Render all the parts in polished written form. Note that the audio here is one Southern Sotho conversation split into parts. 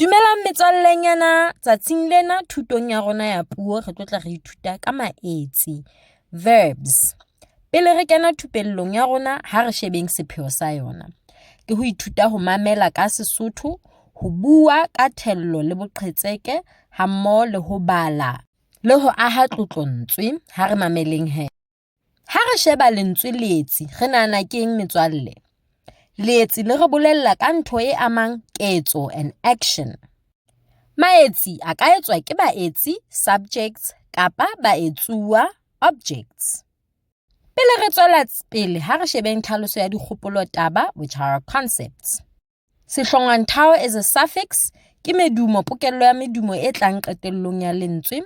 Dumelang metswallenyana, tsatsing lena thutong ya rona ya puo re tlo tla re ithuta ka maetsi, verbs. Pele re kena thupellong ya rona, ha re shebeng sepheo sa yona. Ke ho ithuta ho mamela ka Sesotho, ho bua ka thello le boqhetseke ha mmoho le ho bala le ho aha tlotlontswe. Ha re mameleng he. Ha re sheba lentswe leetsi, re nahana ke eng metswalle? Leetsi le re bolella ka ntho e amang ketso and action. Maetsi a ka etswa ke baetsi, subjects, kapa baetsuwa, objects. Pele re tswela pele, ha re shebeng tlhaloso ya dikgopolo taba, which are concepts. Sehlongwanthao is a suffix, ke medumo, pokello ya medumo e tlang qetellong ya lentswe.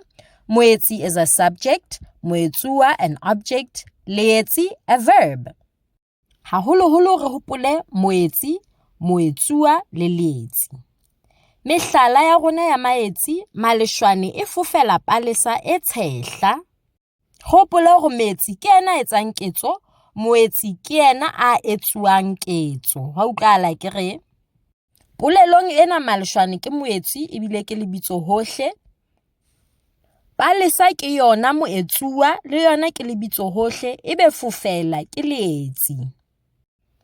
Moetsi is a subject, moetsuwa an object, leetsi a verb. Haholoholo re hopole moetsi, moetsuwa le leetsi. Mehlala ya rona ya maetsi, maleshwane e fofela palesa e tshehla. Hopola hore metsi ke yena a etsang ketso, moetsi ke yena a etsuwang ketso. Hwa utlwahala akere? Polelong ena Maleshwane ke moetsi ebile ke lebitso hohle. Palesa ke yona moetsuwa le yona ke lebitso hohle, ebe fofela ke leetsi.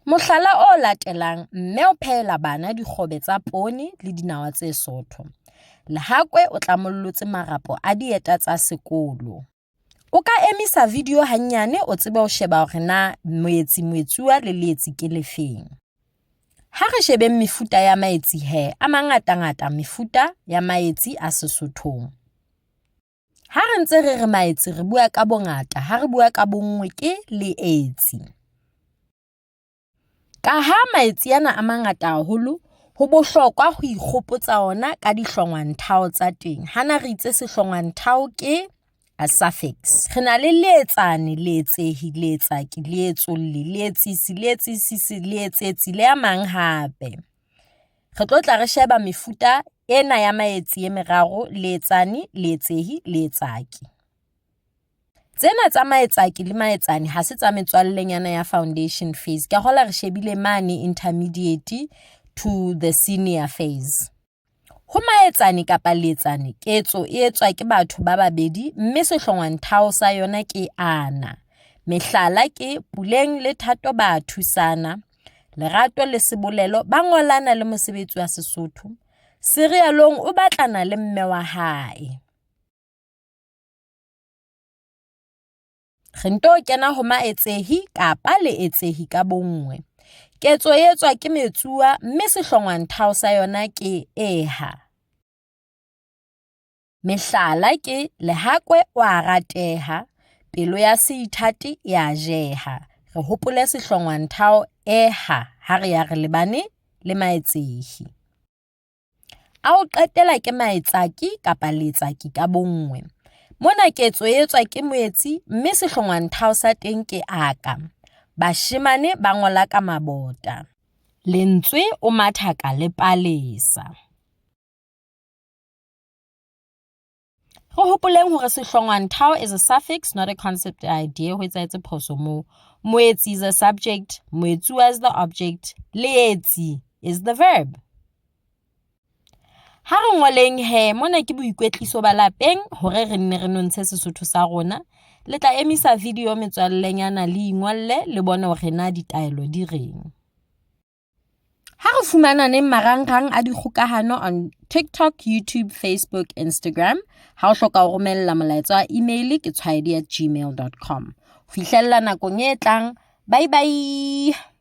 Mohlala o latelang, mme o phehela bana dikgobe tsa poone le dinawa tse sootho. Lehakwe o tlamollotse marapo a dieta tsa sekolo. O ka emisa video hannyane o tsebe ho sheba hore na moetsi, moetsuwa le leetsi ke lefeng. Ha re shebeng mefuta ya maetsi he, a mangatangata mefuta ya maetsi a Sesothong. Ha re ntse re re maetsi re bua ka bongata, ha re bua ka bonngwe ke leetsi. Kaha maetsi ana a mangata haholo, ho bohlokwa ho ikgopotsa ona ka dihlongwanthao tsa teng. Hana re itse sehlongwanthao ke a suffix. Re na le leetsane, leetsehi, leetsaki, leetsolli, leetsisi, leetsisisi, leetsetsi le a mang hape. Re tlo tla re sheba mefuta ena ya maetsi e meraro, leetsane, leetsehi, leetsaki. Tsena tsa maetsaki le maetsane ha se tsa metswallenyana ya foundation phase. Ka hola re shebile mane intermediate to the senior phase. Ho maetsane kapa leetsane, ketso e etswa ke batho ba babedi mme sehlongwanthao sa yona ke ana. Mehlala ke Puleng le Thato ba a thusana, Lerato le Sebolelo ba ngolana le mosebetsi wa Sesotho, Serialong o batlana le mme wa hae. Re nto kena ho maetsehi kapa leetsehi ka bonngwe. Ketso e etswa ke metsuwa mme sehlongwanthao sa yona ke eha. Mehlala ke Lehakwe o a rateha, pelo ya seithati e a jeha. Re hopole sehlongwanthao eha ha re ya re lebane le maetsehi. A ho qetela ke maetsaki kapa leetsaki ka bonngwe. Mona ketso e etswa ke moetsi mme sehlongwanthao sa teng ke aka. Bashemane ba ngola ka mabota. Lentswe o mathaka le palesa. Re hopoleng hore sehlongwanthao is a suffix, not a concept idea. Ho etsahetse phoso moo. Moetsi is a subject, moetsuwa is the object, leetsi is the verb. Ha re ngoleng he, mona ke boikwetliso ba lapeng hore re nne re nontshe Sesotho sa rona. Le tla emisa video metswallenyana le ingolle le bone hore na ditaelo di reng. Ha re fumananeng marangrang a dikgokahano on TikTok, YouTube, Facebook, Instagram. Ha o hloka ho romella molaetsa wa email ke tshwaedi at gmail dot com. Ho fihlella nakong e tlang, bye bye.